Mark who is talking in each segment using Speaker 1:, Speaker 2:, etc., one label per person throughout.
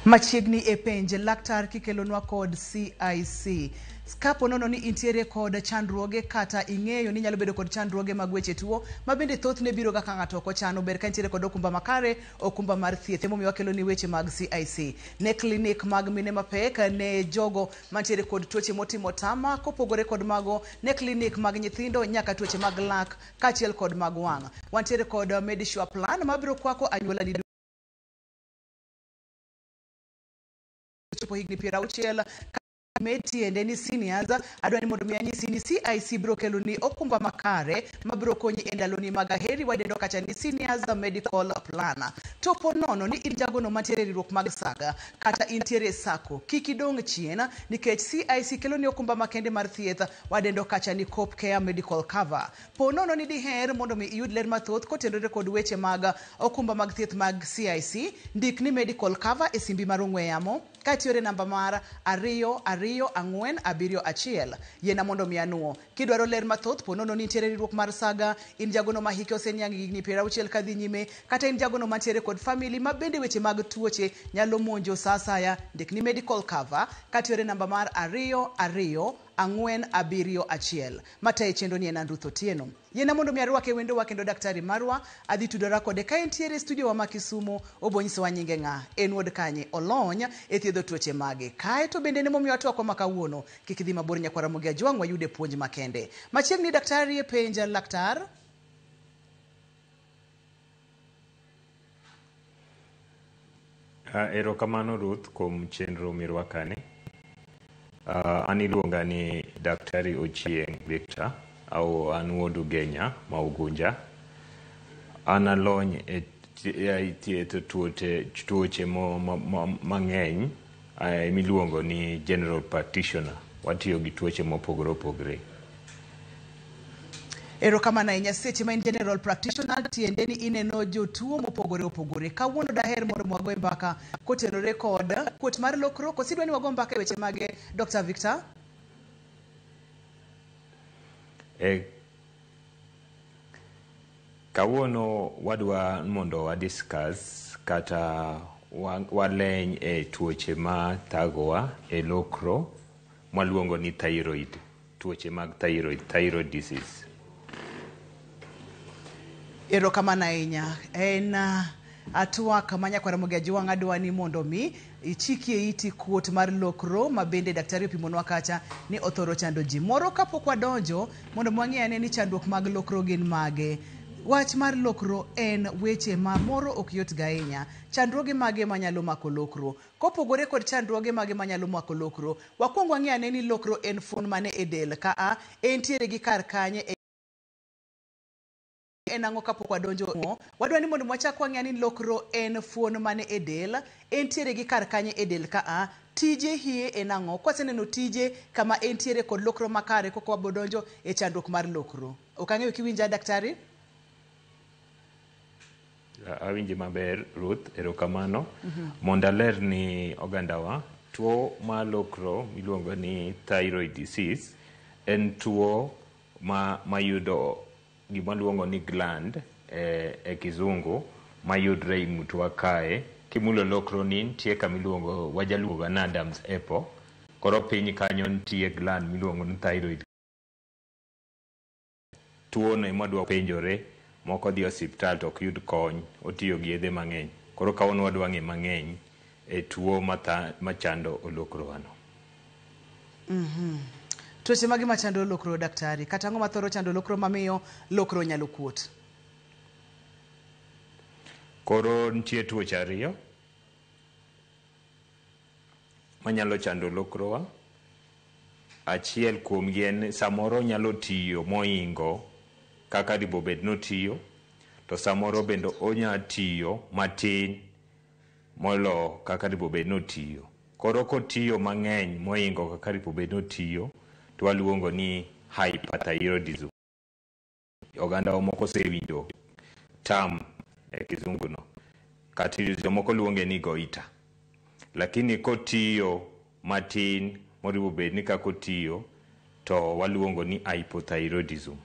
Speaker 1: Machiegni e penj laktar kikelonwa kod CIC. Kapo nono ni intiere kod chandruoge kata ing'eyo ni inyalo bedo kod chandruoge mag weche tuo ma bende thothne biro ga ka ng'ato ok ochano, ber ka intiere kod okumba makare, okumba mar thieth. Emomiyo wakelo ni weche mag CIC. Ne klinik mag mine mapek, ne jogo mantiere kod tuoche motimo tama, kopogore kod mago, ne klinik mag nyithindo nyaka tuoche mag lak kaachiel kod mag wang'. Wantiere kod Medisure Plan mabiro kwako anyuolani duto chopo higni 60 me tiende ni seniors. Adwa ni mondo mi anyisi ni CIC biro kelo ni okumba makare mabiro konyi e ndaloni mag aheri, wadendo kacha ni seniors medical plan. To po nono ni in jagono mantiere e riwruok mag saga kata intiere e sacco, kik idong' chien nikech CIC kelo ni okumba makende mar thieth, wadendo kacha ni Coop Care Medical Cover. Po nono ni diher mondo mi iyud ler mathoth kotenore kod weche mag okumba mag thieth mag CIC, ndik ni medical cover e simbi mar ong'we yamo ka itiyo namba mar 22471. Yiena mondo mi anuo. Kidwaro ler mathoth, po nono ni nitiere riwruok mar saga, in jagono ma hike oseniang' higni 60 kadhi nyime, kata in jagono mantiere kod family ma bende weche mag tuoche nyalo monjo sa asaya, ndik ni medical cover ka itiyo namba mar 22471. Matayo chenro ni en an Ruth Otieno. Yiena mondo mi arwake wendowa kendo daktari marwa, adhi tudora kode ka entiere e studio wa ma Kisumu, obo nyisowa nyinge ng'a, en wuod kanye, olony e thiedho tuoche mage. Kae to bende ne momiyo atwakwa ma kawuono, kik idhi mabor nyakwara Ramogi Ajwang', wayude puonj makende. Machiegni daktari e penj laktar.
Speaker 2: Erokamano Ruth kuom chenro mirwakani. An iluonga ni Daktari Ochieng' Victor, au an wuod Ugenya ma Ugunja. An alony e thiedho tuoche mang'eny miluongo ni general practitioner. Watiyo gi tuoche mopogore opogore.
Speaker 1: Erokamano ahinya. Seche ma in general practitioner, tiende ni ineno jotuo mopogore opogore. Kawuono daher mondo wago mbaka kotenore kod kuot mar lokro. Koso idwa ni wago mbaka e weche mage, Dr. Victor?
Speaker 2: Kawuono wadwa mondo wa discuss kata waleny e tuoche ma thagowa e lokro mwaluongo ni thyroid, tuoche mag thyroid, thyroid disease.
Speaker 1: Erokamano ahinya. En atwak ma nyakwara Ramogi Ajwang' adwa ni mondo mi ichikie iti kuot mar lokro ma bende daktari opimonwa kacha ni othoro chando ji. Moro kapok wadonjo mondo wang'e ane ni chandruok mag lokro gin mage. Wach mar lokro en weche ma moro ok yot ga ahinya. Chandruoge mage manyalo mako lokro? Kopogore kod chandruoge mage manyalo mako lokro, wakwong wang'e ane ni lokro en fuon mane e del ka a entiere gi kar kanye en ang'o kapok wadonjo. Wadwa ni mondo wachak wang'e ni lokro en fuon mane e del, entiere gi kar kanye e del ka a, tije hie en ang'o. Kwaseneno tije kama entiere kod lokro makare koka wabodonjo e chandruok mar lokro. Ok ang'eyo kiwinja daktari?
Speaker 2: Awinji maber Ruth, erokamano. Mondo aler ni ogandawa, tuo mar lokro miluongo ni thyroid disease en tuo mayudo gima luongo ni gland e kizungu mayudre e ng'utwa kae. Kimulo lokro ni nitie kama iluongo, wajaluongo ni Adam's apple. Koro piny kanyo nitie gland miluongo ni thyroid. Tuo no ema wadwa penjore, moko dhi osiptal to ok yud kony, otiyo gi yedhe mang'eny. Koro kawuono wadwa ng'e mang'eny e tuo machando olokrowa no.
Speaker 1: Tuoche mage machando lokro daktari? Kata ang'o mathoro chando lokro mamiyo lokro nyalo kuot?
Speaker 2: Koro nitie tuoche ariyo manyalo chando lokrowa. Achiel kuomgi en samoro nyalo tiyo moingo kaka dibo bed notiyo, to samoro bende onya tiyo matin molo kaka dibo bed notiyo. Koro kotiyo mang'eny moingo kaka dibo bed notiyo, to waluongo ni hyperthyroidism. Oganda moko osewinjo term e kizungu no, kata jomoko luonge ni goiter. Lakini kotiyo matin moriwo bed ni kaka otiyo, to waluongo ni hypothyroidism.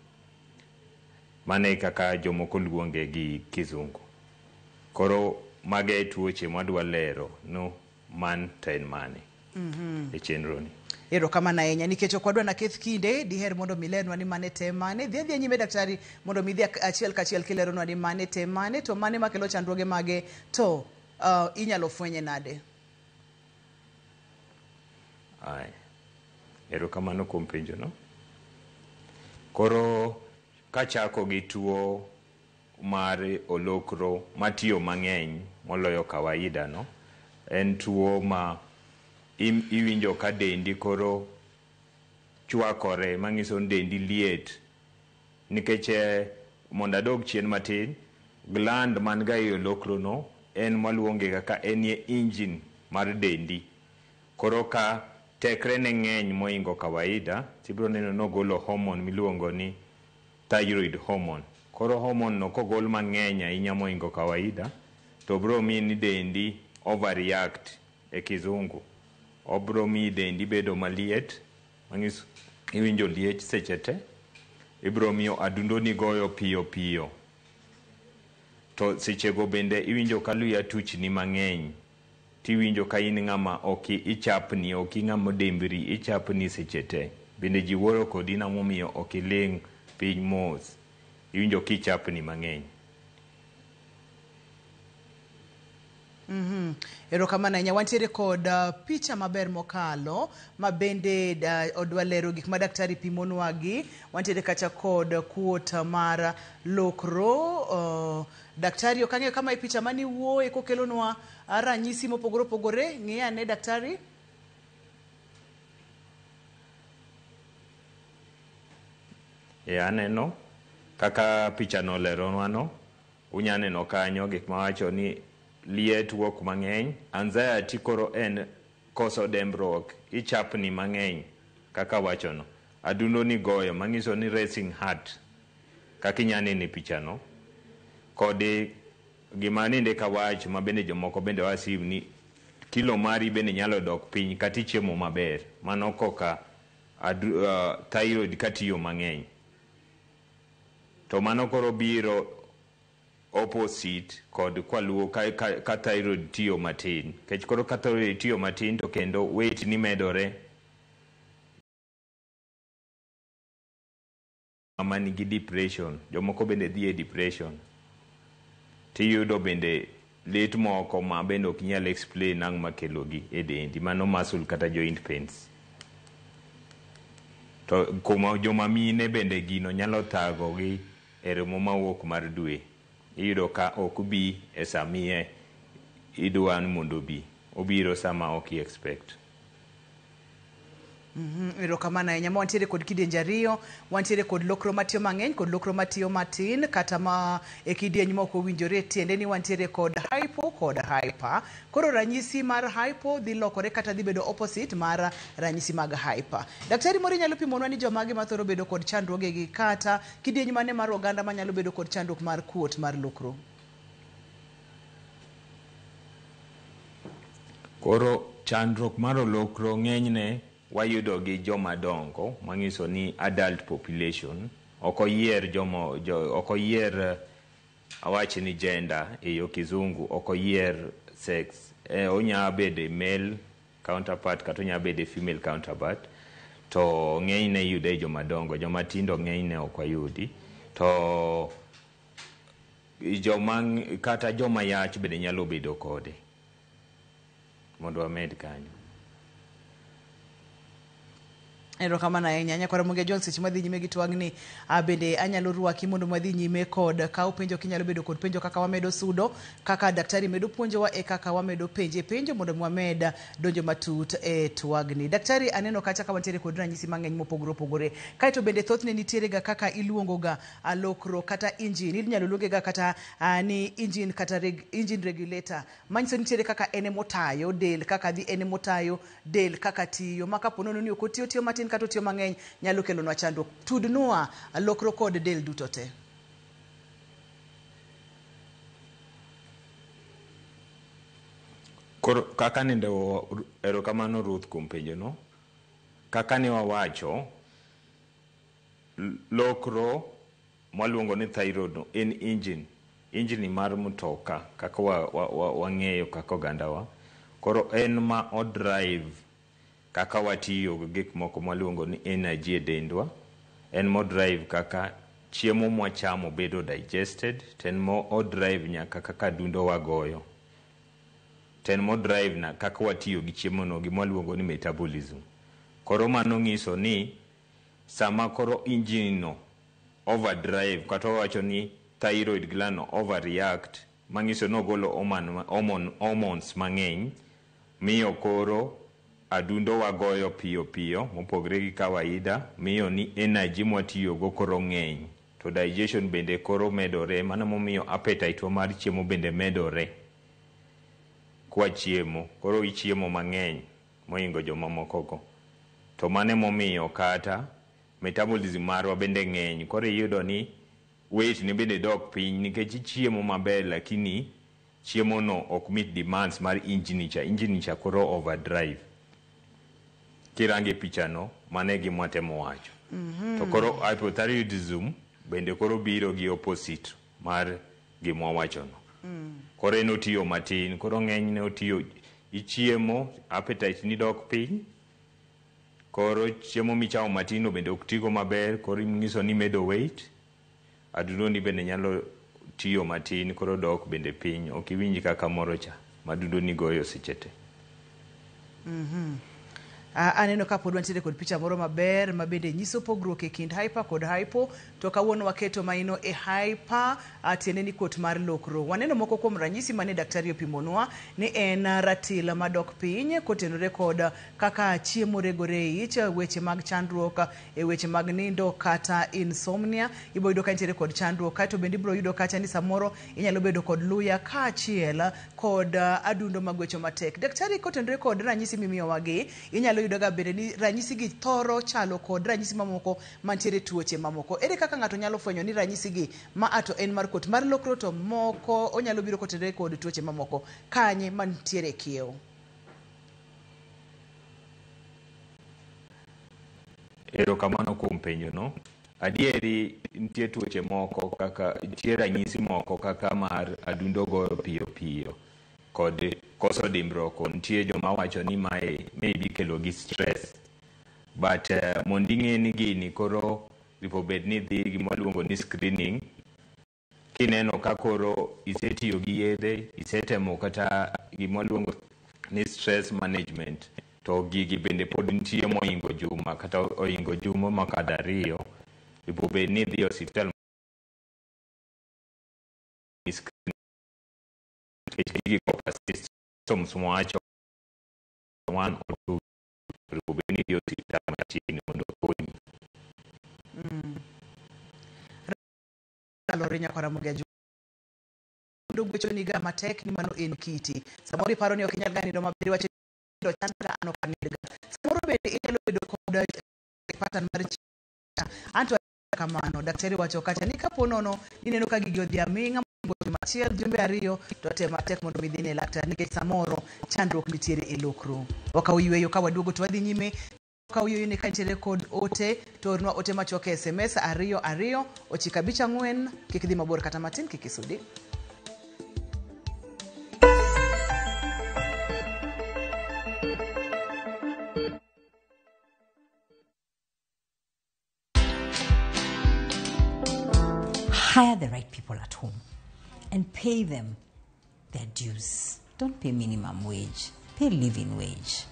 Speaker 2: Mano e kaka jomoko luonge gi kizungu. Koro mago e tuoche mwadwa lero no. man to en mane e chenro ni.
Speaker 1: Erokamano ahinya nikech ok wadwa naketh kinde, diher mondo milernwa ni mane te mane. Dhi adhiya nyime daktari mondo mi idhi achiel kachiel kileronwa ni mane te mane to mane makelo chandruoge mage to inyalo fwenye nade.
Speaker 2: Aya. Erokamano kuom penjo no. Koro kachako gi tuo mar olokro matiyo mang'eny moloyo kawaida no, en tuo ma iwinjo ka dendi koro chwakore, manyiso ni dendi liet. Nikech mondo adog chien matin, gland man ga e olokro no en maluonge kaka enie engine mar dendi. Koro ka tekre ne ng'eny mohingo kawaida, tibiro neno nogolo hormone miluongo ni thyroid hormone. Koro hormone no kogol mang'eny ahinya mohingo kawaida, to biro miyi ni dendi overreact e kizungu. Obiro miyi dendi bedo maliet, manyiso iwinjo liech seche te. Ibiro miyo adundoni goyo piyo piyo. To sechego bende iwinjo ka luya tuchni mang'eny. Tiwinjo ka in ng'ama ok ichapni, ok ing'ama odembri, ichapni seche te. Bende ji wuoro kodi nang'o ok iling' piny mos. Iwinjo kichapni mang'eny.
Speaker 1: Erokamano ahinya. Wantiere kod picha maber mokalo ma bende odwa lero gik ma daktari pimonwa gi. Wantiere kacha kod kuot mar lokro. Daktari ok ang'eyo kama e picha mani wuoye kokelonwa ranyisi mopogore opogore. Ng'i ane daktari.
Speaker 2: E aneno kaka picha no oleronwa no, unya neno kanyo gik mawacho ni liet wuok mang'eny, anxiety koro en koso dembruok, ichapni mang'eny kaka wachono. Adundo ni goyo manyiso ni racing heart kaka inya neno e picha no. Kod gima nende kawach ma bende jomoko bende wasim ni kilo mari bende nyalo dok piny kata ichiemo maber. Mano koka thyroid katiyo mang'eny. To mano koro biro opposite kod kwaluo ka thyroid tiyo matin. Nikech koro ka thyroid tiyo matin to kendo weight ni medore. Ng'ama nigi depression, jomoko bende dhi e depression. Tiyudo bende lit moko ma bende ok inyal explain ang' makelogi e dendi. Mano muscle kata joint pains. To kuma joma mine bende gino nyalo thagogi e remo mawuok mar dwe. Iyudo ka ok bi e samiye idwa ni mondo obi. Obiro sama ok i expect.
Speaker 1: Erokamano ahinya. Ma wantiere kod kidienje ariyo, wantiere kod lokro matiyo mang'eny kod lokro matiyo matin kata ma e kidieny ma ok owinjore, tiende ni wantiere kod hypo kod hyper. Koro ranyisi mar hypo dhi lokore kata dhi bedo opposite mar ranyisi mag hyper. Daktari moro inyalo pimonwa ni jomage mathoro bedo kod chandruoge gi kata kidieny mane mar oganda manyalo bedo kod chandruok mar kuot mar lokro?
Speaker 2: Koro chandruok mar olokro ng'enyne wayudo gi joma dongo, manyiso ni adult population. Ok oyier jomo, ok oyier awach ni gender e yo kizungu, ok oyier sex. Onya bedo male counterpart kata onya bedo female counterpart. To ng'enyne iyude e joma dongo, joma tindo ng'enyne ok wayudi. To joma kata joma yach bende nyalo bedo kode. Mondo wamed kanyo.
Speaker 1: Erokamano ahinya. Nyakwara Mungia Jones, seche madhi nyime gi twang'ni, bende anyalo rwaki mondo wadhi nyime kod kawo penjo kinyalo bedo kod penjo kaka wamedo sudo, kaka daktari medo puonjowa e kaka wamedo penje penjo mondo wamed donjo matut e twagni. Daktari, aneno kacha ka wantiere kod ranyisi mang'eny mopogore opogore. Kaeto bende thothne nitiere ga kaka iluongo ga lokro kata engine, inyalo luonge ga kata ni engine kata engine regulator. Manyiso nitiere kaka en emotayo del, kaka dhi en emotayo del kaka tiyo. Ma kapo nono ni ok otiyo tiyo matin kata otiyo mang'eny nyalo kelonwa chandruok. Tudnwa lokro kod del duto te.
Speaker 2: Koro kaka nende erokamano Ruth kuom penjo no. Kaka ne wawacho, lokro mwaluongo ni thyroid no en engine, engine mar mtoka kaka wang'eyo kaka ogandawa. Koro en ma o drive kaka watiyo gi gik moko mwaluongo ni energy e dendwa. En mo drive kaka chiemo mwachamo bedo digested, to en mo o drive nyaka kaka adundo wa goyo. To en mo drive na kaka watiyo gi chiemo no, gima waluongo ni metabolism. Koro mano nyiso ni sama koro engine no overdrive, kata wawacho ni thyroid gland no overreact, manyiso ni ogolo hormones mang'eny, miyo koro adundo wa goyo piyo piyo mopogre gi kawaida, miyo ni energy mwatiyogo koro ng'eny, to digestion bende koro medore. Mano momiyo appetite wa mar chiemo bende medore kwa chiemo. Koro ichiemo mang'eny mohingo jomamoko go. To mano emomiyo kata metabolism marwa bende ng'eny. Koro iyudo ni weight ni bende dok piny nikech ichiemo maber, lakini chiemo no ok meet demands mar engine cha. Engine cha koro overdrive. Kirange picha no, mano e gima watemo wacho. To koro hypothyroidism bende koro biro gi opposite mar gima wawacho no. Koro en otiyo matin, koro ng'enyne otiyo, ichiemo, appetite ni dok piny, koro chiemo michamo matin no bende ok tigo maber, koro nyiso ni imedo weight, adundo ni bende nyalo tiyo matin, koro dok bende piny, ok iwinj kaka moro cha, ma adundo ni goyo seche te.
Speaker 1: Aneno ka pod wantiere kod picha moro maber ma bende nyiso pogruok e kind hyper kod hypo. To kawuono waketo maino e hyper, tiende ni kuot mar lokro. Waneno moko kuom ranyisi mane daktari opimonwa ni en ratil madok piny kotenore kod kaka chiemo regore e ich, weche mag chandruok e weche mag nindo kata insomnia. Ibiro yudo ka nitiere kod chandruok, kaeto bende ibiro yudo kacha ni samoro inyalo bedo kod luya kaachiel kod adundo magwecho matek. Daktari, kotenore kod ranyisi mimiyowagi, inyalo yudo ga bende ni ranyisi gi thoro chalo kod ranyisi mamoko mantiere tuoche mamoko. Ere kaka ng'ato nyalo fwenyo ni ranyisi gi ma ato en mar kuot mar lokro to moko onyalo biro kotenore kod tuoche mamoko? Kanye mantiere kiewo?
Speaker 2: Erokamano kuom penjo no. Adieri nitie tuoche moko kaka nitie ranyisi moko kaka mar adundo goyo piyo piyo kod koso dimbruok. Nitie joma wacho ni mae maybe ikelo gi stress. But mondo ing'e ni gini koro onego bed ni idhi gima waluongo ni screening. Kineno ka koro isetiyo gi yedhe, isetemo kata gima waluongo ni stress management, to gigi bende pod nitie mohingo juma kata ohingo juma mokadho 2, onego bed ni idhi e osiptal nikech gigi ko persist, symptoms mwawacho 1 or 2, onego bed ni idhi e osiptal machiegni mondo okonyi.
Speaker 1: Kalore nyakwara Ramogi Ajuoga gwechoni ga matek ni mano en kiti. Samoro iparo ni ok inyal ga nindo maber, iwacho ni chanda an ok anindga. Samoro bende inyalo bedo kod pattern mar chiemo. Anto kamano, daktari wacho kacha ni kapo nono ineno ka gigi odhi aming'a juma achiel, jumbe 2, to tem matek mondo mi idhi ne laktar nikech samoro chandruok nitiere e lokro. Wakaw yweyo ka waduogo to wadhi nyime. Wakaw yweyo ni ka nitiere kod ote, to ornwa ote machuok e SMS 2 2 9 5 4. Kik dhi mabor kata matin, kik isudi.
Speaker 3: Hire the right people at home and pay them their dues. Don't pay minimum wage, pay living wage.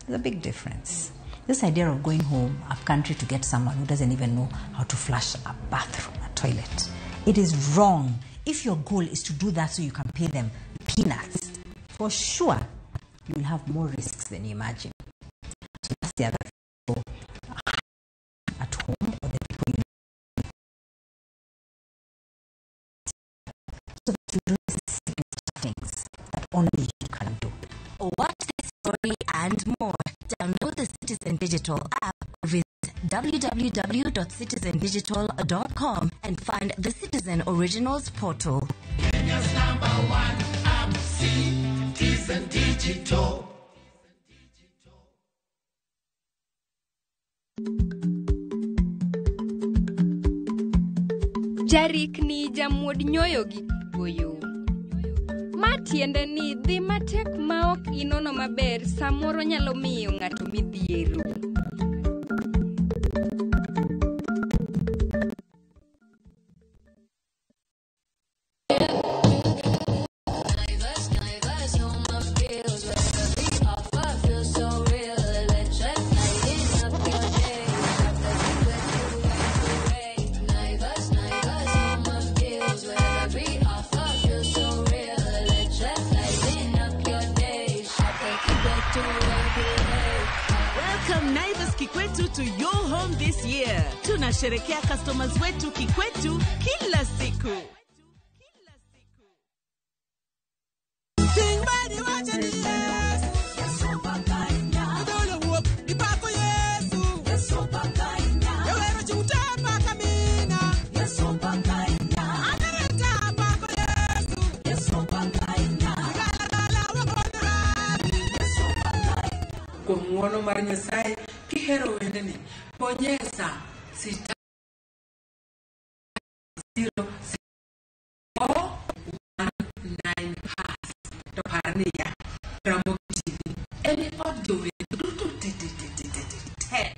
Speaker 3: There's a big difference. This idea of going home up country to get someone who doesn't even know how to flush a bathroom, a toilet, it is wrong. If your goal is to do that so you can pay them peanuts, for sure you will have more risks than you imagine. So that's the other thing. At home or the people you know. So that you do things that only you can do.
Speaker 4: Watch this story and more. Download the Citizen Digital app or visit www.citizendigital.com and find the Citizen Originals portal.
Speaker 5: Kenya's #1 app, Citizen Digital.
Speaker 6: Jarikni jamuod nyoyo gi goyo. Ma Tiende ni dhi matek ma ok inono maber samoro nyalo miyo ng'ato midhiero.
Speaker 7: Welcome Naivas Kikwetu to your home this year. Tunasherekea customers wetu kikwetu kila siku.
Speaker 8: Kuom ng'uono mar Nyasaye kihero wendni bonyesa sita 0 4 1 9 hash to par niya Ramogi TV en e od jower duto te te te te te te te.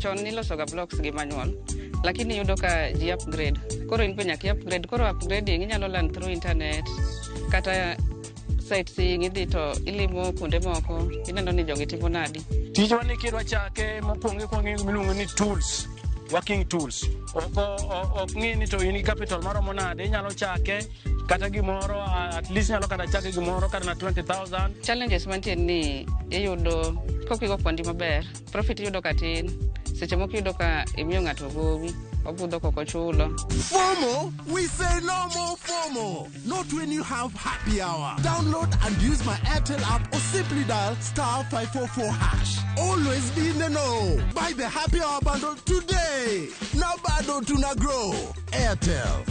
Speaker 9: Chon nilosoga blocks gi manual, lakini iyudo ka ji upgrade. Koro in be nyaka i upgrade. Koro upgrading inyalo learn through internet kata sightseeing, idhi to ilimo kuonde moko, ineno ni jogi timo nadi.
Speaker 10: Tijwa ni kidwa chake mokwongo ikwongo ing'iyo gimiluongo ni tools, working tools. Ok ng'i ni to in gi capital maromo nade, inyalo chake kata gimoro, at least inyalo kata chake gimoro kata na 20,000.
Speaker 9: Challenges mantie ni iyudo kokigo kwandi maber, profit iyudo ka tin. Seche moko iyudo ka imiyo ng'ato gowi, obudho kok ochulo.
Speaker 5: FOMO? We say no more FOMO. Not when you have happy hour. Download and use my Airtel app or simply dial *544#. Always be in the know. Buy the happy hour bundle today. Now bado tuna grow. Airtel.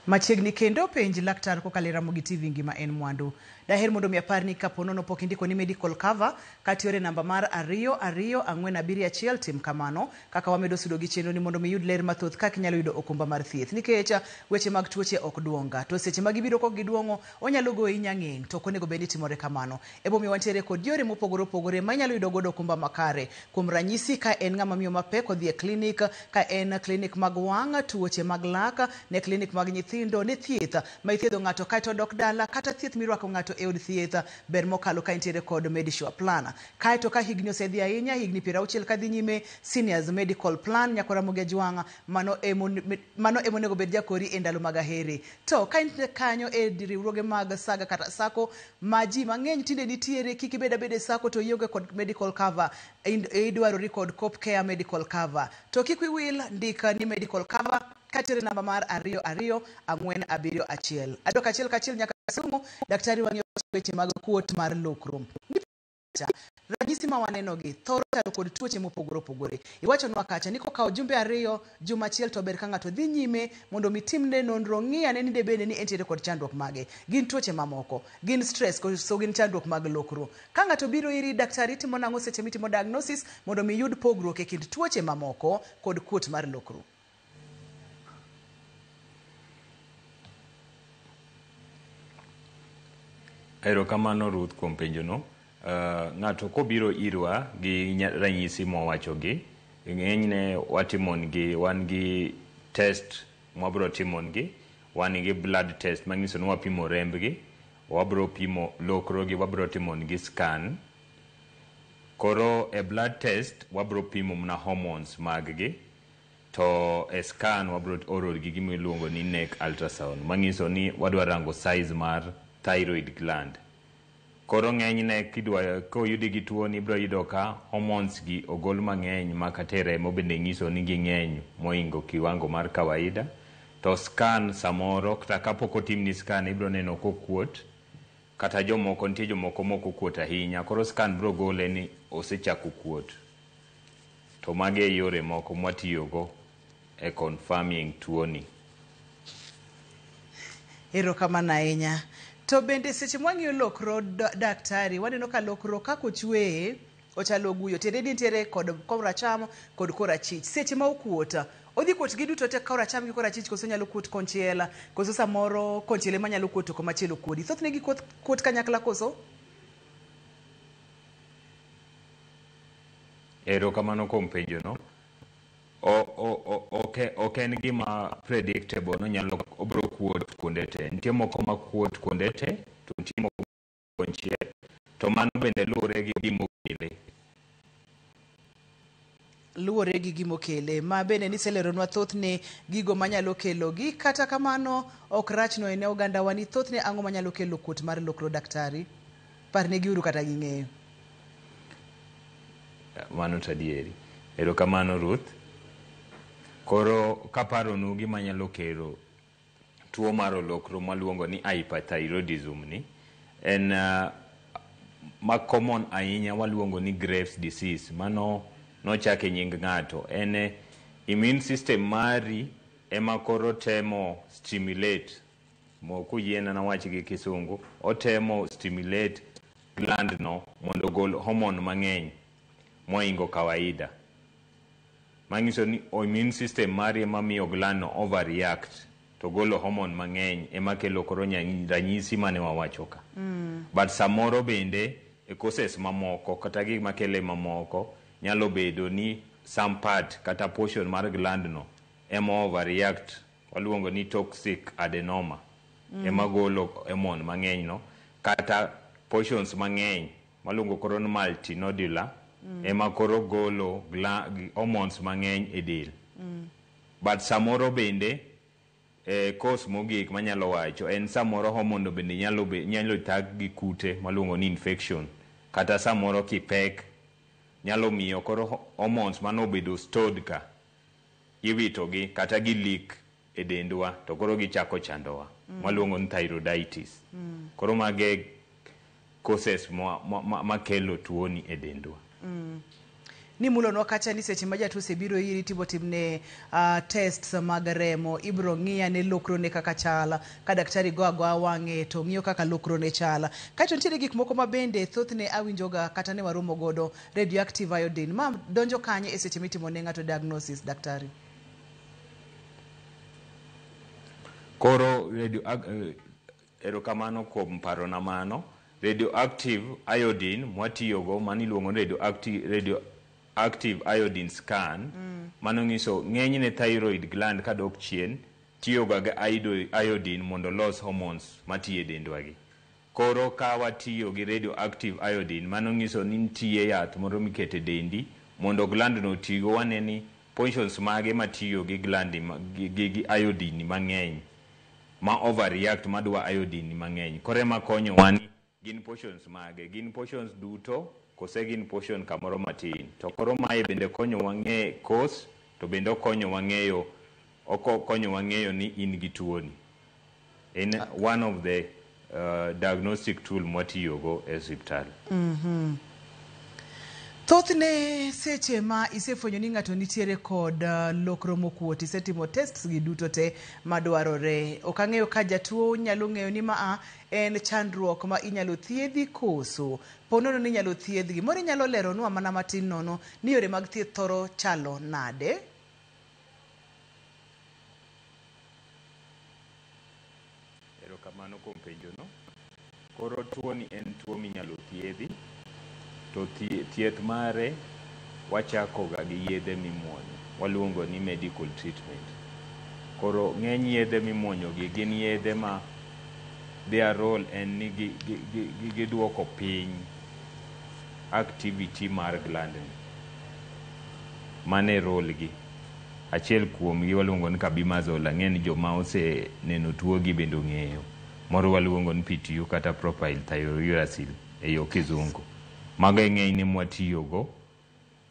Speaker 1: Machiegni kendo penj laktar kokalo e Ramogi TV ngima en mwandu. Daher mondo mi apar ni kapo nono pok indiko ni medical cover katiore namba mar 22471, tim kamano kaka wamedo sudo gi chenro ni mondo mi iyud ler mathoth kaka inyalo yudo okumba mar thieth, nikech weche mag tuoche ok duonga to seche ma gibiro kok giduong'o onyalo goyi nyang'eng', to ok onego bed ni timore kamano. Emomiyo wantiere kod yore mopogore opogore ma inyalo yudo godo okumba makare. Kuom ranyisi, ka en ng'ama miyo mapek odhi e klinik, ka en klinik mag wang', tuoche mag lak, ne klinik mag nyithindo, ne thieth ma ithiedho ng'ato kaeto odok dala, kata thieth mirwako ng'ato e od thieth, ber mokalo ka intiere kod Medisure plan. Kaeto ka higni osedhi ahinya, higni 60 kadhi nyime, seniors medical plan, nyako Ramogi Ajwang', mano emonego bed jakori e ndalo mag aheri. To ka in kanyo e riwruoge mag saga kata sako ma ji mang'eny tinde nitiere, kik ibed abeda e sako to ionge kod medical cover, idwarori kod Cop Care medical cover. To kik wiwil ndik ni medical cover katiere namba mar 22471. Adok achiel kachiel nyaka Kisumu, daktari wang'iyo weche mag kuot mar lokro. Ranyisi ma wanenogi thoro chalo kod tuoche mopogore opogore. Iwachonwa kacha ni kokawo jumbe 2, juma achiel to ber ka ng'ato dhi nyime mondo mi timne nonro, ng'i ane ni debede ni entiere kod chandruok mage. Gin tuoche mamoko, gin stress, koso gin chandruok mag lokro. Ka ng'ato biro iri daktari, itimo nang'o seche mitimo diagnosis mondo mi yud pogruok e kind tuoche mamoko kod kuot mar lokro?
Speaker 2: Erokamano Ruth kuom penjono. Ng'ato kobiro irwa gi ranyisi mowachogi, ng'enyne watimongi, wan gi test mwabro timongi, wan gi blood test manyiso ni wapimo rembgi, wabro pimo lokrogi, wabro timongi scan. Koro e blood test wabro pimo mana hormones mag gi, to e scan wabro oro gi gima iluongo ni neck ultrasound, manyiso ni wadwa rango size mar thyroid gland. Koro ng'enyne kidwa koyudi gi tuo ni ibro yudo ka hormones gi ogol mang'eny ma kata e remo bende nyiso ni ging'eny moingo kiwango mar kawaida. To scan samoro kata kapok otimni scan ibro neno kokuot, kata jomoko nitie jomoko mok okuot ahinya, koro scan bro gole ni osechako kuot. To magi e yore moko mwatiyogo e confirming tuoni.
Speaker 1: Erokamano ahinya. To bende seche mwang'iyo lokro daktari, waneno ka lokro kaka ochweye ochalo guyo, tiende ni nitiere kod koracham kod korachich. Seche ma okuot, odhi kuot gi duto te koracham gi korachich koso nyalo kuot konchiel, koso samoro konchiel ema nyalo kuot to komachielo kuodi. Thothne gikuot kuot kanyakla koso?
Speaker 2: Erokamano kuom penjono. Ok en gima predictable nonyalo obro kuot kuonde te. Nitie moko ma kuot kuonde te, to nitie moko konchiel. To mano bende luwore gi gimokele.
Speaker 1: Luwore gi gimokele ma bende niseleronwa thothne gigo manyalo kelo gi. Kata kamano ok rachno ne ogandawa ni thothne ang'o manyalo kelo kuot mar lokro daktari? Parnegiuru kata ging'eyo.
Speaker 2: Mano to adieri. Erokamano Ruth. Koro kaparonu gima nyalo kelo tuo mar olokro mwaluongo ni hyperthyroidism ni en ma common ahinya waluongo ni Graves disease. Mano nochake nying ng'ato. En immune system mari ema koro temo stimulate, kuyiena nawach gi kisungu, otemo stimulate gland no mondo ogol hormone mang'eny mohingo kawaida. Manyiso ni immune system mari ema miyo gland no overreact to golo hormone mang'eny ema kelo koro ranyisi mane wawacho ka. But samoro bende e causes mamoko kata gik makele mamoko nyalo bedo ni some part kata portion mar gland no ema overreact, waluongo ni toxic adenoma. Ema golo hormone mang'eny no, kata portions mang'eny maluongo koro ni multinodular ema koro golo hormones mang'eny e del. But samoro bende cause mogik manyalo wacho en samoro hormone no bende nyalo thag gi kute maluongo ni infection, kata samoro kipek nyalo miyo koro hormones manobedo stored ka iwito gi kata gi leak e dendwa to koro gichako chandowa. Maluongo ni thyroiditis. Koro mage causes makelo tuoni e dendwa.
Speaker 1: Nimulonwa kacha ni seche ma jatuo osebiro iri tibiro timne tests mag remo, ibiro ng'i ane lokrone kaka chal, ka daktari go agoa wang'e to ng'iyo kaka lokrone chal. Kaeto nitiere gik moko ma bende thothne awinjoga kata ne waromo godo, radioactive iodine. Ma donjo kanye e seche mitimo ne ng'ato diagnosis, daktari?
Speaker 2: Koro radio, erokamano kuom parona mano. Radioactive iodine mwatiyogo mano iluongo ni radioactive iodine scan. Mano nyiso ng'enyne thyroid gland kadok chien tiyoga gi iodine mondo olos hormones matiyo e dendwa gi. Koro ka watiyo gi radioactive iodine, mano nyiso ni nitie yath moro miketo e dendi mondo gland no otigo. Wane ni portions mage matiyo gi gland gi iodine mang'eny ma overreact madwa iodine mang'eny. Koro ema konyowa ni gin portions mage, gin portions duto kose gin portion kamoro matin. To koro mae bende konyowa ng'e cause to bende okonyowa ng'eyo okonyowa ng'eyo ni in gi tuoni. En one of the diagnostic tool mwatiyogo e osiptal.
Speaker 1: Thothne seche ma isefwenyo ni ng'ato nitiere kod lokro mokuot, isetimo tests gi duto te madwarore. Ok ang'eyo ka jatuo nyalo ng'eyo ni maa en chandruok ma inyalo thiedhi koso. Po nono ni inyalo thiedhgi. Moro inyalo leronwa mana matin nono ni yore mag thieth thoro chalo nade?
Speaker 2: Erokamano kuom penjono. Koro tuoni en tuo minyalo thiedhi to thieth mare wachako ga gi yedhe mimuonyo waluongo ni medical treatment. Koro ng'eny yedhe mimuonyo gi gin yedhe ma their role en ni giduoko piny activity mar gland ni. Mano e role gi. Achiel kuomgi waluongo ni carbimazole. Ang'e ni joma oseneno tuo gi bende ong'eyo. Moro waluongo ni PTU kata propyl thiouracil e yo kizungu. Mago e ng'enyne mwatiyogo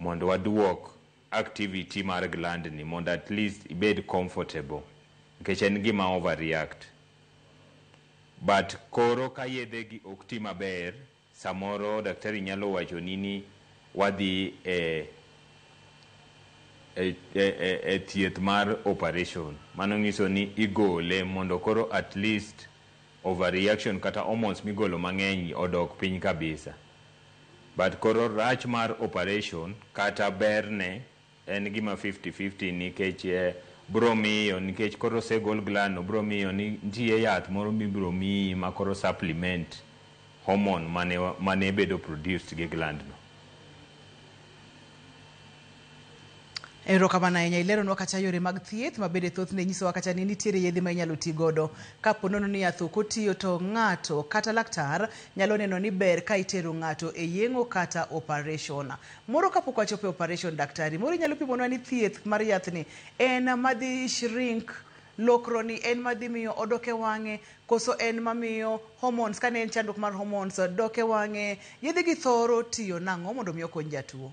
Speaker 2: mondo waduok activity mar gland ni mondo at least ibed comfortable nikech en gima overreact. But koro ka yedhe gi ok ti maber, samoro daktari nyalo wachoni ni wadhi e e thieth mar operation. Mano nyiso ni igole mondo koro at least overreaction kata hormones migolo mang'eny odok piny kabisa. But koro rach mar operation kata berne en gima 50-50, nikech bro miyo, nikech koro osegol gland no, bro miyo ni nitie yath moro mibro miyi ma koro supplement hormone mane bedo produced gi gland no.
Speaker 1: Erokamano ahinya, ileronwa kata yore mag thieth ma bende thothne nyisowa kata ni nitiere yedhe ma inyalo ti godo kapo nono ni yath ok otiyo, to ng'ato kata laktar nyalo neno ni ber ka itero ng'ato e yeng'o kata operation. Moro kapok wachopo e operation, daktari, moro inyalo pimonwa ni thieth mar yathni en madhi shrink lokroni, en madhi miyo odok e wang'e, koso en mamiyo hormones, kane en chandruok mar hormones dok e wang'e? Yedhe gi thoro tiyo nang'o mondo mi okony jatuo?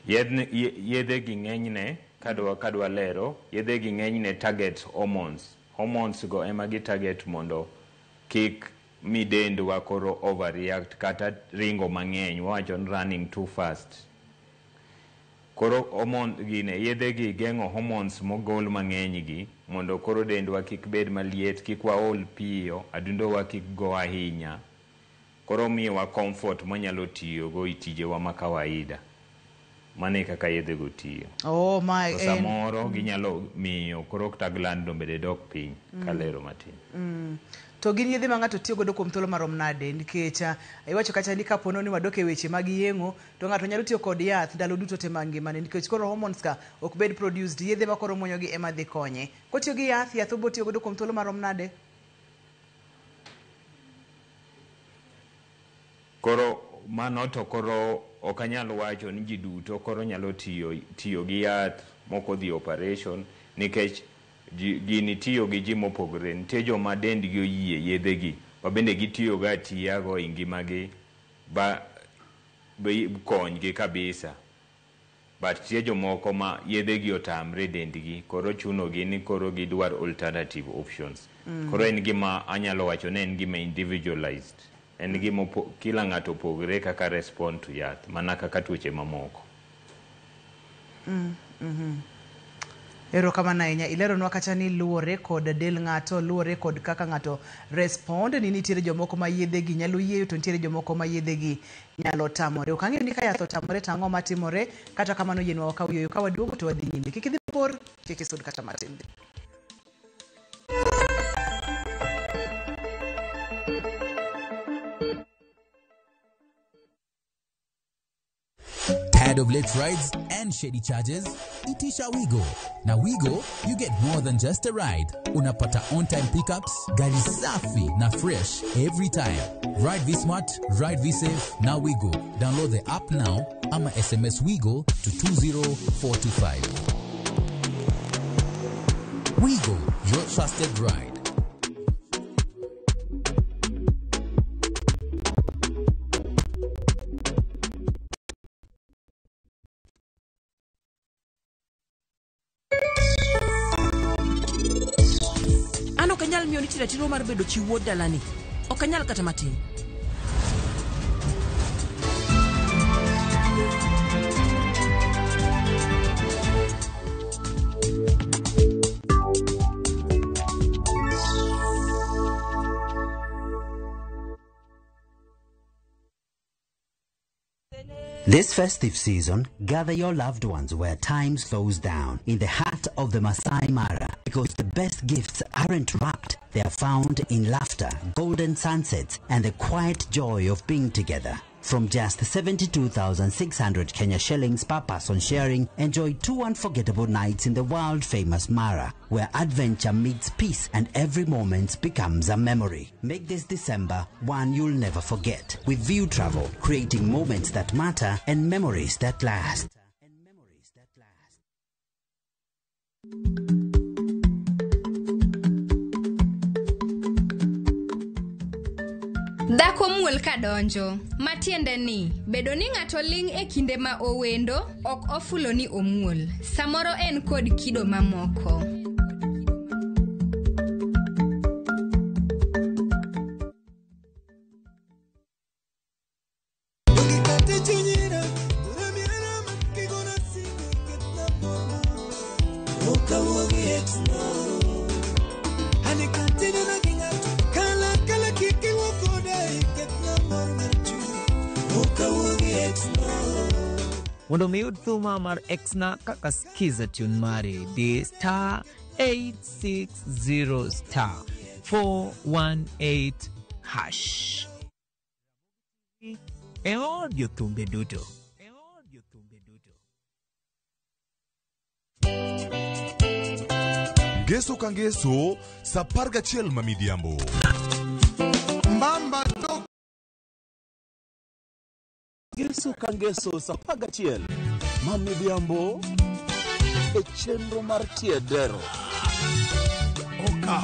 Speaker 2: Yedhe gi ng'enyne, kadwa lero, yedhe gi ng'enyne target hormones. Hormones go ema gi target mondo kik mi dendwa koro overreact kata ringo mang'eny, wawacho ni running too fast. Koro hormone gine, yedhe gi geng'o hormones mogol mang'eny gi mondo koro dendwa kik bed maliet, kik waol piyo, adundowa kik go ahinya. Koro miyowa comfort mwanyalo tiyogo e tijewa ma kawaida. Mano e kaka yedhe go tiyo.
Speaker 1: Oh, ma
Speaker 2: To samoro ginyalo miyo koro kata gland no bende dok piny, kalero matin.
Speaker 1: To gin yedhe ma ng'ato tiyo godo kuom thuolo marom nade? Nikech iwacho kata ni kapo ni wadok e weche mag yeng'o, to ng'ato nyalo tiyo kod yath ndalo duto te mag ngimane, nikech koro hormones ka ok bed produced, yedhe ma koro muonyo gi ema dhi konye. Kotiyo gi yath, yath obo tiyo godo kuom thuolo marom nade?
Speaker 2: Koro mano to koro ok anyal wacho ni ji duto koro nyalo tiyo gi yath mok odhi operation, nikech gini tiyo gi ji mopogore. Nitie joma dendgi oyie yedhe gi ma bende gitiyo go atiya go e ngimagi ba konygi kabisa. But nitie jomoko ma yedhe gi otamre dendgi, koro chuno gi ni koro gidwar alternative options. Koro en gima anyalo wacho ni en gima individualized. En gima kila ng'ato opogore kaka respond to yath, mana kaka tuoche mamoko.
Speaker 1: Erokamano ahinya, ileronwa kata ni luwore kod del ng'ato, luwore kod kaka ng'ato respond, ni nitiere jomoko ma yedhe gi nyalo yieyo, to nitiere jomoko ma yedhe gi nyalo tamore. Ok ang'eyo ni ka yath otamore to ang'o matimore, kata kamano yienwa wakaw yueyo, ka waduogo to wadhi nyime. Kik idhi mabor, kik isud kata matin.
Speaker 11: Tired of late rides and shady charges? Itisha Wigo. Now Wigo, you get more than just a ride. Unapata on-time pickups, gari safi na fresh every time. Ride V Smart, ride V Safe, now Wigo. Download the app now ama SMS Wigo to 20425. Wigo, your trusted ride.
Speaker 7: An ok anyal miyo nitie ratiro mar bedo chi wuod dalani. Ok anyal kata matin.
Speaker 12: This festive season, gather your loved ones where time slows down, in the heart of the Masai Mara, because the best gifts aren't wrapped. They are found in laughter, golden sunsets, and the quiet joy of being together. From just 72,600 Kenya shillings per person sharing, enjoy 2 unforgettable nights in the world-famous Mara, where adventure meets peace and every moment becomes a memory. Make this December one you'll never forget. With View Travel, creating moments that matter and memories that last.
Speaker 6: Dhako muol kadonjo, matiende ni bedo ni ng'ato ling' e kinde ma owendo ok ofulo ni omuol. Samoro en kod kido mamoko.
Speaker 13: Mondo mi iyud thuma mar Exna kaka skiza tune mari, di star 860 star 418 hash. E od jothumbe duto.
Speaker 14: Ngeso ka ngeso sa 11 ma midhiambo.
Speaker 5: Mbamba dok.
Speaker 15: Ngeso ka ngeso sa 11 ma midhiambo e chenro mar Tiedero. Oka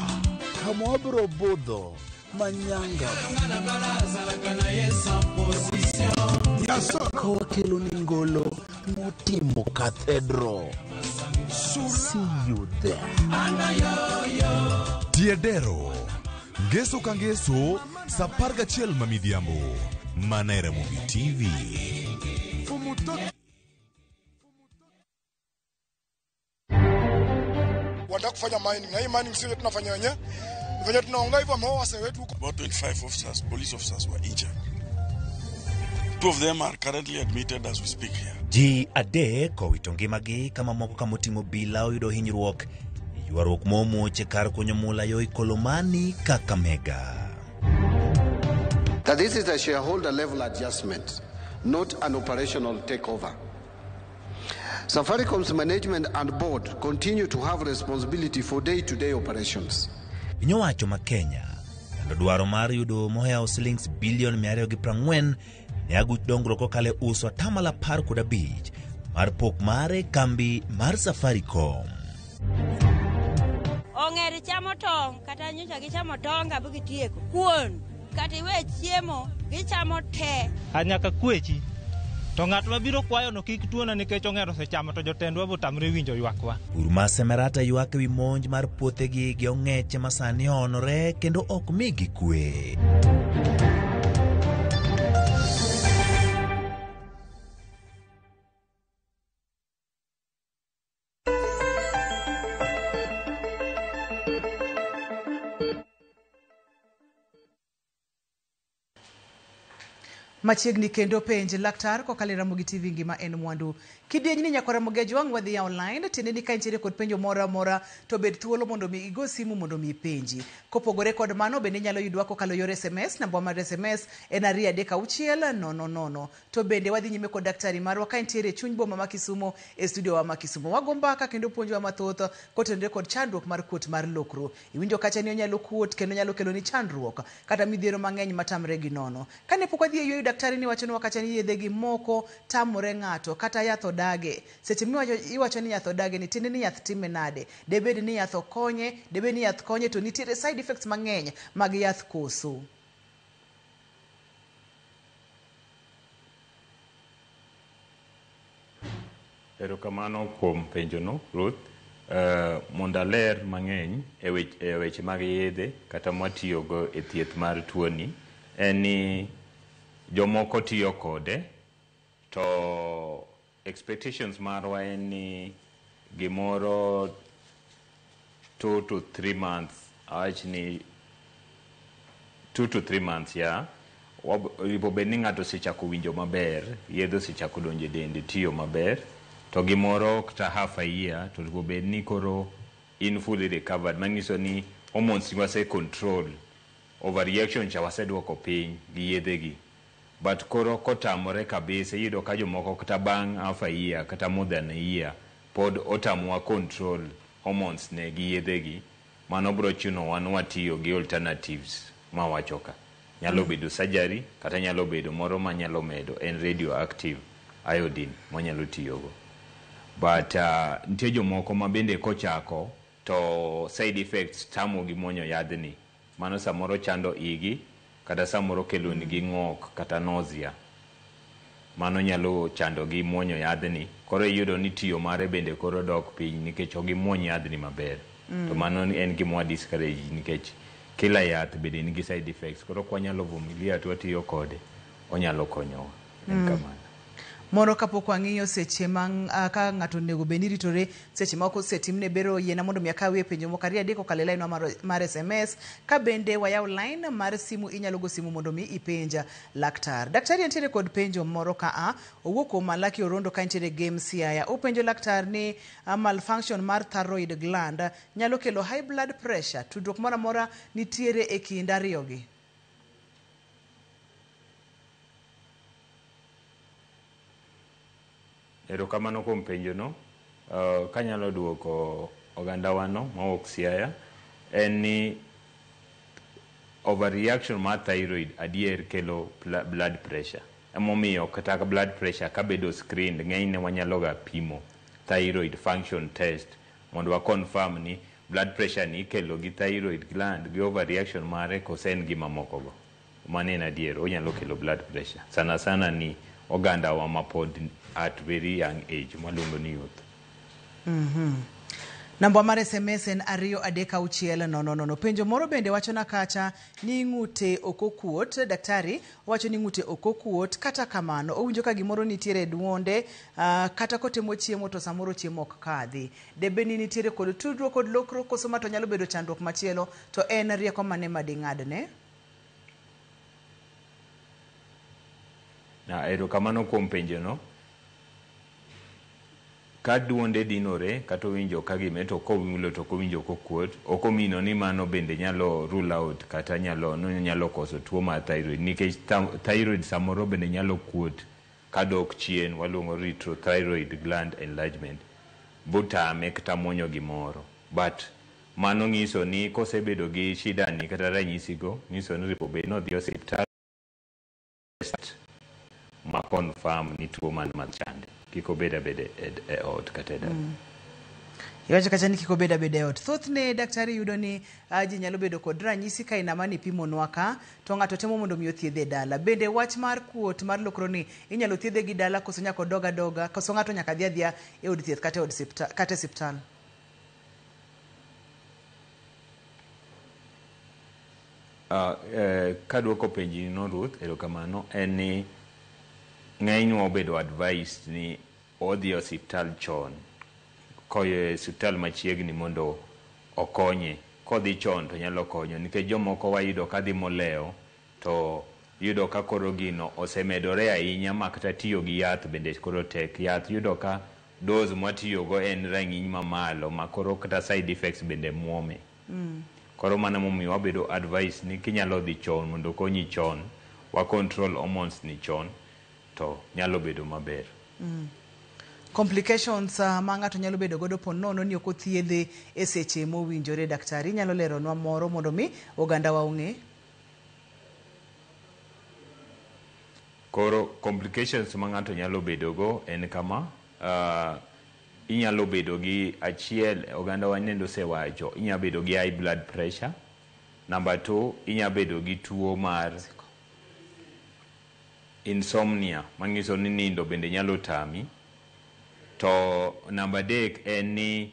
Speaker 15: kama wabiro budho manyanga ka wakelo ni ngolo motimo cathedral. See you there.
Speaker 14: Tiedero. Ngeso ka ngeso sa 11 ma midhiambo. Mana e Ramogi TV.
Speaker 16: Wanataka kufanya mining. Na hii mining sio tunafanya wenyewe. Venye tunaongea hivyo wameua wase wetu huko.
Speaker 17: About 25 officers, police officers were injured. 2 of them are currently admitted as we speak here.
Speaker 18: Ji adek owito ngimagi kama moko kamoting'o bila oyudo hinyruok. Ywaruok momuoch e kar kunyo mula yo Ikolomani, Kakamega.
Speaker 19: That this is a shareholder level adjustment, not an operational takeover. Safaricom's management and board continue to have responsibility for day-to-day operations.
Speaker 18: Piny owacho ma Kenya kendo dwaro mar yudo mohewo silings bilion 240 ne aguch dongruok kokalo e uso 15% mar pok mare kambi mar Safaricom.
Speaker 20: Ong'er chamo tong' kata nyocha gichamo tong' abu gitieko. Kuon kata iwe chiemo gichamo te.
Speaker 21: Nyaka kwechi to ng'at mabiro kwayo no kik tuona nikech ong'er osechamo to jotendwa botamre winjo ywakwa.
Speaker 18: Pur ma Semerata ywak ewi monj mar puothegi gi ong'eche ma sani onore kendo ok migi kwe.
Speaker 1: Machiegni kendo penj laktar kokalo e Ramogi TV ngima en mwandu. Kidieny ni nyakwa Ramogi Ajwang' wadhi ya online tiende ni ka intiere kod penjo moro amora to bed thuolo mondo mi igo simu mondo mi ipenji. Kopogore kod mano bende inyalo yudwa kokalo yor SMS, namba mar SMS en 236 000. To bende wadhi nyime kod daktari marwa ka intiere e chuny boma ma Kisumo e studio wa ma Kisumo. Wago mbaka kendo puonjowa mathoth kotenore kod chandruok mar kuot mar lokro. Iwinjo kacha ni onyalo kuot kendo nyalo kelo ni chandruok kata midhiero mang'eny matamre gi nono. Kane pok wadhi e yweyo daktari ni wachonwa kacha ni yedhe gi moko tamore ng'ato kata yath odage. Seche miwacho iwacho ni yath odage ni tiende ni yath time nade? Debed ni yath okonye, debed ni yath konye to nitiere side effects mang'eny mag yath koso.
Speaker 2: Erokamano kuom penjono, Ruth. Mondo aler mang'eny e weche mag yedhe kata mwatiyogo e thieth mar tuoni en ni jomoko tiyo kode to expectations marwa en ni gimoro 2 to 3 months, awach ni 2 to 3 months, yeah. Onego bed ni ng'ato osechako winjo maber, yedhe osechako donjo e dende tiyo maber, to gimoro kata half a year to onego bed ni koro in fully recovered, manyiso ni hormones wase control, overreaction cha waseduoko piny gi yedhe gi. But koro kotamore kabisa, iyudo ka jomoko kata bang' half a year kata more than a year pod otamowa control hormones ne gi yedhe gi, mano biro chunowa ni watiyo gi alternatives mawacho ka. Nyalo bedo surgery kata nyalo bedo moro manyalo medo en radioactive iodine mwanyalo tiyogo. But nitie jomoko ma bende kochako to side effects tamogi muonyo yadhni. Mano samoro chando igi kata samoro kelonigi ng'ok kata nausea. Mano nyalo chandogi muonyo yadhni. Koro iyudo ni tiyo mare bende koro dok piny nikech ok gimuony yadhni maber. To mano en gima wa discourage nikech kila yath bende nigi side effects. Koro kwanyalo vumilia to watiyo kode, onyalo konyowa. En kamano.
Speaker 1: Moro kapok wang'iyo seche ma ka ng'ato onego bed ni ritore seche ma ok osetimne bero, yiena mondo mi akawie penjo moko ariyo adek okalo e line mar SMS. Ka bende wayaw line mar simu, inyalo go simu mondo mi ipenja laktar. Daktari nitiere kod penjo moro ka a owuok kuom Malaki Orondo ka nitiere Game Siaya. Openjo laktar ni malfunction mar thyroid gland nyalo kelo high blood pressure. Tudruok moro amora nitiere e kind ariyogi?
Speaker 2: Erokamano kuom penjono. Kanyalo duoko ogandawano mawuok Siaya, en ni overreaction mar thyroid adier kelo blood pressure. Emomiyo kata blood pressure kabedo screened, ng'enyne wanyalo ga pimo thyroid function test mondo wa confirm ni blood pressure ni ikelo gi thyroid gland gi overreaction mare kose en gi mamoko go. Mano en adier, onyalo kelo blood pressure. Sana sana ni oganda wa mapod at very young age mwaluongo ni youth.
Speaker 1: Namba mar SMS en 236 000. Penjo moro bende wachona kacha ni ng'ute ok okuot. Daktari wacho ni ng'ute ok okuot, kata kamano owinjo ka gimoro nitiere e duonde, kata kotemo chiemo to samoro chiemo ok kadhi. Debed ni nitiere kod tudruok kod lokruok koso ma to nyalo bedo chandruok machielo, to en rieko mane mading'adne?
Speaker 2: Na erokamano kuom penjono. Ka duonde dinore kata owinjo ka gime to komulo to ok owinjo kokuot, ok omino ni mano bende nyalo rule out kata nyalo koso tuo mar thyroid, nikech thyroid samoro bende nyalo kuot kadok chien, waluongo retrothyroid gland enlargement, botame kata muonyo gimoro. But mano nyiso ni kosebedo gi shida ni kata ranyisi go, nyiso ni onego bed ni odhi osiptal ma confirm ni tuo man machande, kik obed abeda e ot kata e dala.
Speaker 1: Iwacho kacha ni kik obed abeda e ot. Thothne daktari yudo ni ji nyalo bedo kod ranyisi ka ina mane ipimonwa ka, to ng'ato temo mondo mi othiedhe e dala. Bende wach mar kuot mar lokroni inyalo thiedhe gi dala koso nyaka odog adoga, koso ng'ato nyaka dhi adhiya e od thieth kata e od kata e siptal?
Speaker 2: Kaduoko penjini no Ruth, erokamano, en ni ng'enywa obedo advised ni odhi e osiptal chon, koyo e osiptal machiegni mondo okonye. Kodhi chon to nyalo konyo, nikech jomoko wayudo kadhi molewo to yudo ka koro gino osemedore ahinya ma kata tiyo gi yath bende koro tek. Yath yudo ka dose mwatiyogo en rang'iny mamalo ma koro kata side effects bende muome. Koro mano emomiyo wabedo advice ni kinyalo dhi chon mondo okonyi chon, wa control hormones ni chon, to nyalo bedo maber.
Speaker 1: Complications ma ng'ato nyalo bedo godo po nono ni ok othiedhe e seche mowinjore, daktari inyalo leronwa moro mondo mi oganda wa ong'e?
Speaker 2: Koro complications ma ng'ato nyalo bedo go en kama, inyalo bedo gi achiel, oganda wa nende osewacho, inyalo bedo gi high blood pressure. Number 2, inyalo bedo gi tuo mar insomnia, manyiso ni nindo bende nyalo tami. To number 3 en ni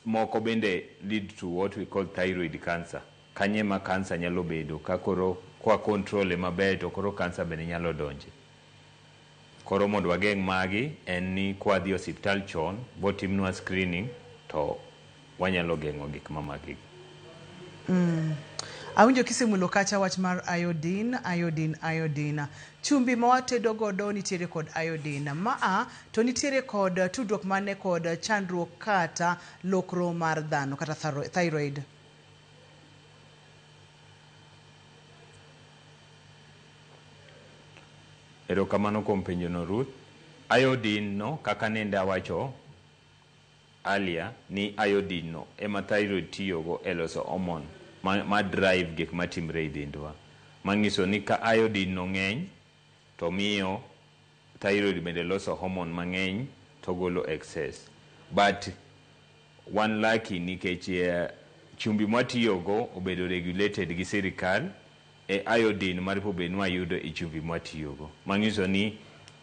Speaker 2: moko bende lead to what we call thyroid cancer. Kanye ma cancer nyalo bedo ka koro kwa control maber to koro cancer bende nyalo donje. Koro mondo wageng' magi en ni kwadhi osiptal chon botimnwa screening to wanyalo geng'o gik mamagi.
Speaker 1: Awinjo kisemulo kacha wach mar iodine, iodine, iodine. Chumbi ma watedo godo nitiere kod iodine. Maa to nitiere kod tudruok mane kod chandruok kata lokro mar dhano kata thyroid?
Speaker 2: Erokamano kuom penjono Ruth. Iodine no kaka nende awacho earlier ni iodine no ema thyroid tiyogo e loso hormone ma drive gik matimre e dendwa. Manyiso ni ka iodine no ng'eny to miyo thyroid bende loso hormone mang'eny to golo excess. But wan lucky nikech chumbi mwatiyogo obedo regulated gi sirikal e iodine maripo bed ni wayudo e chumbi mwatiyogo. Manyiso ni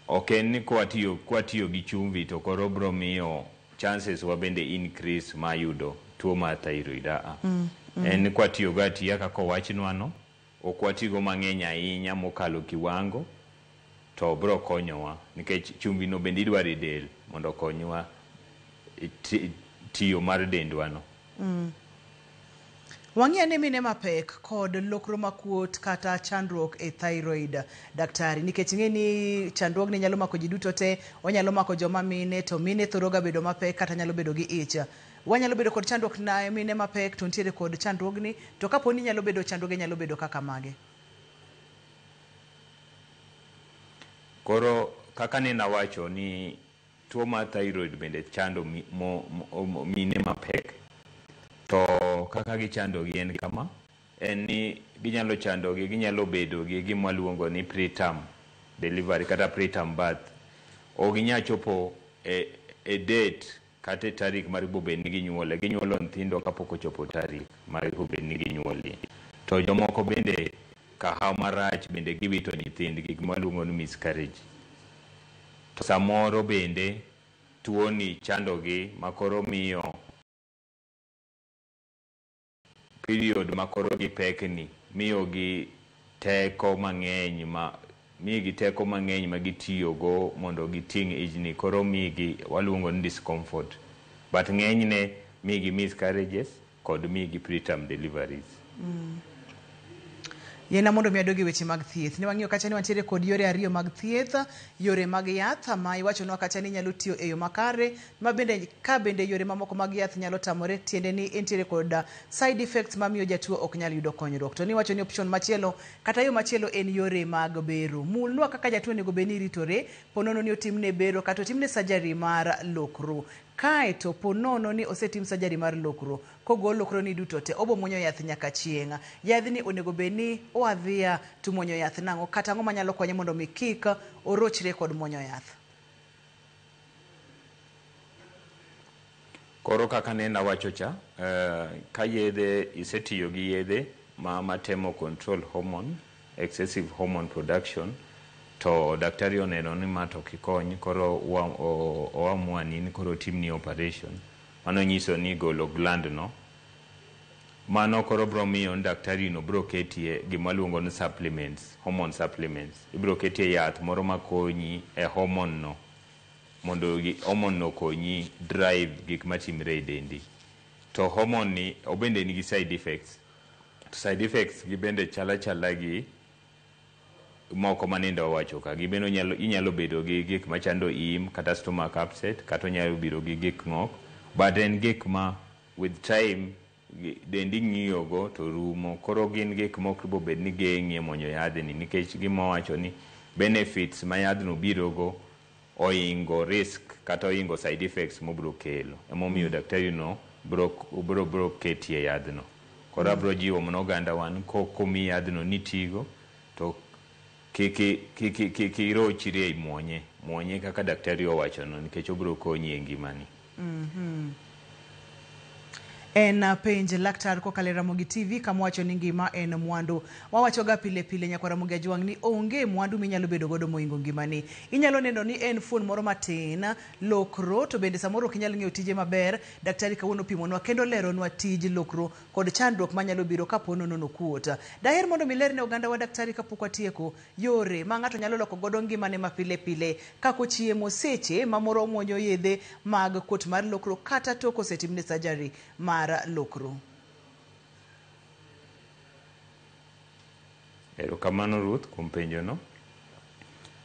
Speaker 2: ok en ni kwatiyo gi chumvi to koro bro miyo chances wa bende increase mar yudo tuo mar thyroid. En ni kwatiyogo atiya kaka owachnwa no, ok watigo mang'eny ahinya mokalo kiwango, to bro konyowa nikech chumbi no bende idwaro e del mondo okonywa e tiyo mar dendwa no.
Speaker 1: Wang'i ane mine mapek kod lokro makuot kata chandruok e thyroid, daktari, nikech ing'e ni chandruogni nyalo mako ji duto te, onyalo mako joma mine, to mine thoro ga bedo mapek kata nyalo bedo gi ich. Wanyalo bedo kod chandruok na mine mapek to nitiere kod chandruogni, to kapo ni nyalo bedo chandruoge nyalo bedo kaka mage?
Speaker 2: Koro kaka nene awacho ni tuo mar thyroid bende chando mine mapek. To kaka gichandogi en kama, en ni ginyalo chandogi, ginyalo bedo gi gima waluongo ni preterm delivery kata preterm birth. Ok ginyal chopo e date kata e tarik mar bobed ni ginyuole. Ginyuolo nyithindo kapok ochopo tarik mar bobed ni ginyuolie. To jomoko bende kahawa marach bende giwito nyithindgi, gima waluongo ni miscarriage. To samoro bende tuoni chandogi makoro miyo period makoro gipekni miyogi teko mang'eny ma gitiyogo mondo giting' ijni, koro migi waluongo ni discomfort. But ng'enyne migi miscarriages kod migi preterm deliveries.
Speaker 1: Yena mondo mi adog e weche mag thieth. Ne wang'iyo kacha ni wantiere kod yore ariyo mag thieth, yore mag yath ma iwachonwa kacha ni nyalo tiyo e yo makare, ma bende ka bende yore mamoko mag yath nyalo tamore, tiende ni entiere kod side effects mamiyo jatuo ok nyal yudo konyruok. To niwacho ni option machielo kata yo machielo en yore mag bero. Mulnwa kaka jatuo onego bed ni ritore ponono ni otimne bero kata otimne surgery mar lokro. Kaeto ponono ni osetim surgery mar lokro, kogol lokro ni duto te, obo muonyo yath nyaka chieng'. Yadhni onego bed ni oadhiya to muonyo yath nang'o, kata ang'o manyalo konye mondo mi kik orochre kod muonyo yath?
Speaker 2: Koro kaka nene awacho cha, ka yedhe isetiyo gi yedhe ma temo control hormone, excessive hormone production, to daktari oneno ni ma to ok ikony, koro oamua ni koro timni operation. Mano nyiso ni golo gland no. Mano koro bro miyo ni daktari no bro ketie gima waluongo ni supplements, hormone supplements. Ibro ketie yath moro makonyi e hormone no, mondo hormone no okonyi drive gik matimre e dendi. To hormone ni obende nigi side effects. To side effects gi bende chala chala gi moko manende wawacho ka. Gibende inyalo bedo gi gik machando im kata stomach upset, kata onyalo biro gi gik ng'ok. But en gik ma with time dendi ng'iyogo to rumo. Koro gin gik mok bobed ni geng'i e muonyo yadhni, nikech gima wawacho ni benefits ma yadhno birogo oingo risk kata oingo side effects mobro kelo. Emomiyo daktari no bro ketie yadhno. Koro abro jiwo mana oganda wan komi yadhno nitigo to kik irochri ei muonye. Muonye kaka daktari owachono, nikech obro konyi e ngimani.
Speaker 1: En penj laktar kokalo e Ramogi TV kama wacho ni ngima en mwandu. Wawachoga pile pile nyakwa Ramogi Ajwang' ni onge mwandu minyalo bedo godo mohingo ngimani. Inyalo neno ni en fuon moro matin, lokro, to bende samoro ok inyal ng'eyo tije maber. Daktari kawuono pimonwa kendo leronwa tij lokro kod chandruok manyalo biro kapo nono nokuot. Daher mondo mi lerne oganda wa daktari kapok watieko yore ma ng'ato nyalo loko godo ngimane ma pile pile kaka ochiemo seche ma moro muonyo yedhe mag kuot mar lokro kata tok osetimne surgery mar lokro.
Speaker 2: Erokamano Ruth kuom penjono.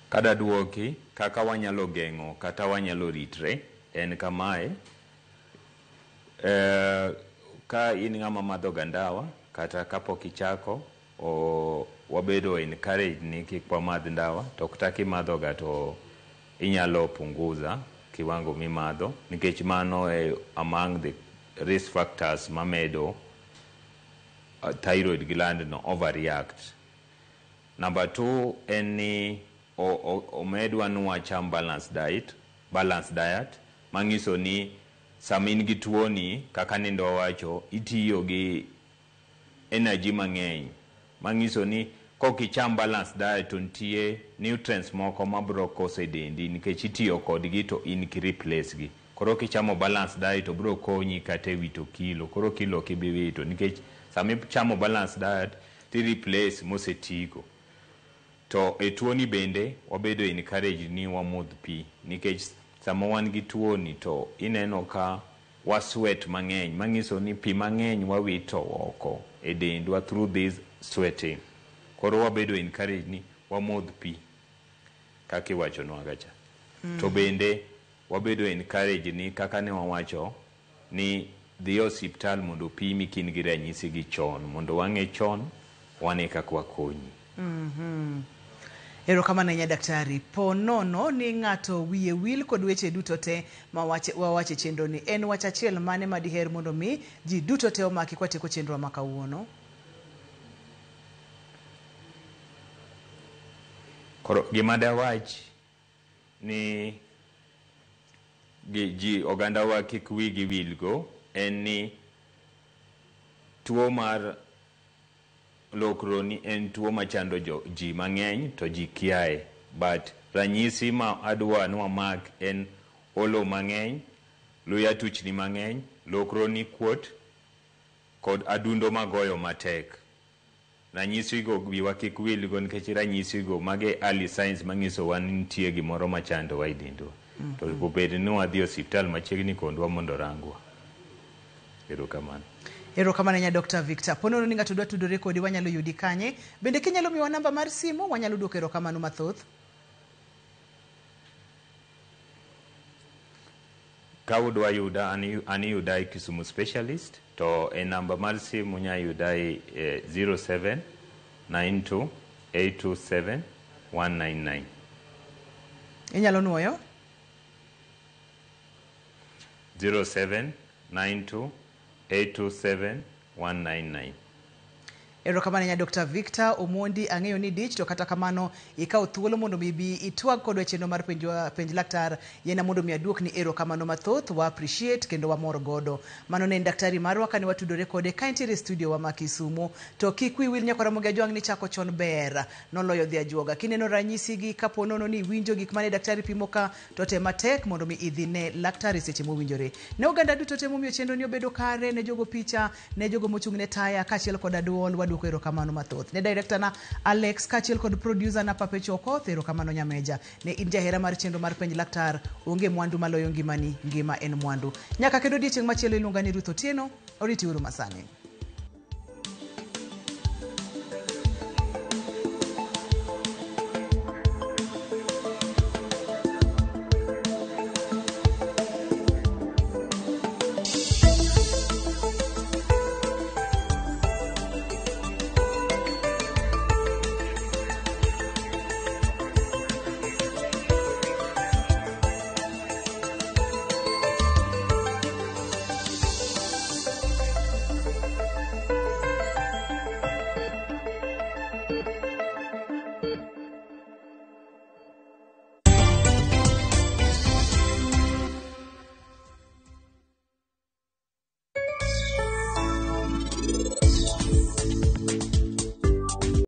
Speaker 2: Kada duoki kaka wanyalo geng'o kata wanyalo ritre en kamae. Ka in ng'ama madho ga ndawa kata kapok ichako, wabedo encourage ni kik wamadh ndawa, to kata kimadho ga to inyalo punguza kiwango mimadho, nikech mano e among the risk factors mamedo thyroid gland no overreact. Number 2 en ni omedwa ni wacham balanced diet, manyiso ni sama in gi tuoni kaka nindo wawacho, itiyo gi energy mang'eny, manyiso ni kok icham balanced diet to nitie nutrients moko mabro koso e dendi nikech itiyo kodgi to in ki replace gi. Koro kichamo balanced diet to bro konyi kata e wito kilo. Koro kilo ok ibi wito nikech sama ichamo balanced diet ti replace mosetigo. To e tuoni bende wabedo encourage ni wamodh pi, nikech sama wan gi tuoni to ineno ka wasweat mang'eny, manyiso ni pi mang'eny wawito oko e dendwa through this sweating. Koro wabedo encourage ni wamodh pi kaka iwachonwa cha. To bende wabedo encourage ni kaka ne wawacho ni dhi e osiptal mondo opimi ka in gi ranyisi gi chon, mondo wang'e chon wane kaka wakonyi.
Speaker 1: Erokamano ahinya daktari. Po nono ni ng'ato wiye wil kod weche duto te ma wawacho e chenro ni, en wach achiel mane ma diher mondo mi ji duto te omaki kwatieko chenro ma kawuono?
Speaker 2: Koro gima dawach ni gi ji ogandawa kik wigi wilgo en ni tuo mar lokroni en tuo machando ji mang'eny to ji kiaye, but ranyisi ma adwa ni wamak en olo mang'eny, luya tuchni mang'eny, lokroni kuot kod adundo magoyo matek. Ranyisi go wiwa kik wilgo, nikech ranyisi go mage early signs manyisowa ni nitie gimoro machandowa e dendwa. To obed ni wadhi e osiptal machiegni kodwa mondo orangwa. Erokamano.
Speaker 1: Erokamano ahinya Dr. Victor. Po nono ni ng'ato dwa tudore kodi, wanyalo yudi kanye? Bende kinyalo miwa namba mar simu, wanyalo duoko erokamano mathoth.
Speaker 2: Ka udwa yuda, an iyuda e Kisumu Specialist, to e namba mar simu nya yuda e 0792 827 199.
Speaker 1: Inyalo nuoyo?
Speaker 2: 0792 827 199.
Speaker 1: Erokamano ahinya Dr. Victor Omondi, ang'eyo ni dich, to kata kamano ikawo thuolo mondo mi ibi itwag kodwa e chenro mar penj laktar. Yiena mondo mi aduokni erokamano mathoth, wa appreciate kendo wamor godo. Mano ne en daktari marwa kane watudore kode ka entiere e studio wa ma Kisumu. To kik wiyi wil nyakwar Ramogi Ajwang' ni chako chon ber noloyo dhi ajuoga. Kineno ranyisi gi, kapo nono ni iwinjo gik mane daktari pimo ka, to tem matek mondo mi idhi ne laktari seche mowinjore. Ne oganda duto te momiyo chenro ni obedo kare, ne jogo picha, ne jogo mochung' ne taya kaachiel koda duol, waduoko erokamano mathoth. Ne director na Alex kaachiel kod producer na Papecho Okoth, erokamano nyameja. Ne in jahera mar chenro mar penj laktar, onge mwandu maloyo ngimani, ngima en mwandu. Nyaka kendo odiechieng' machielo, iluonga ni Ruth Otieno, oriti uru masani.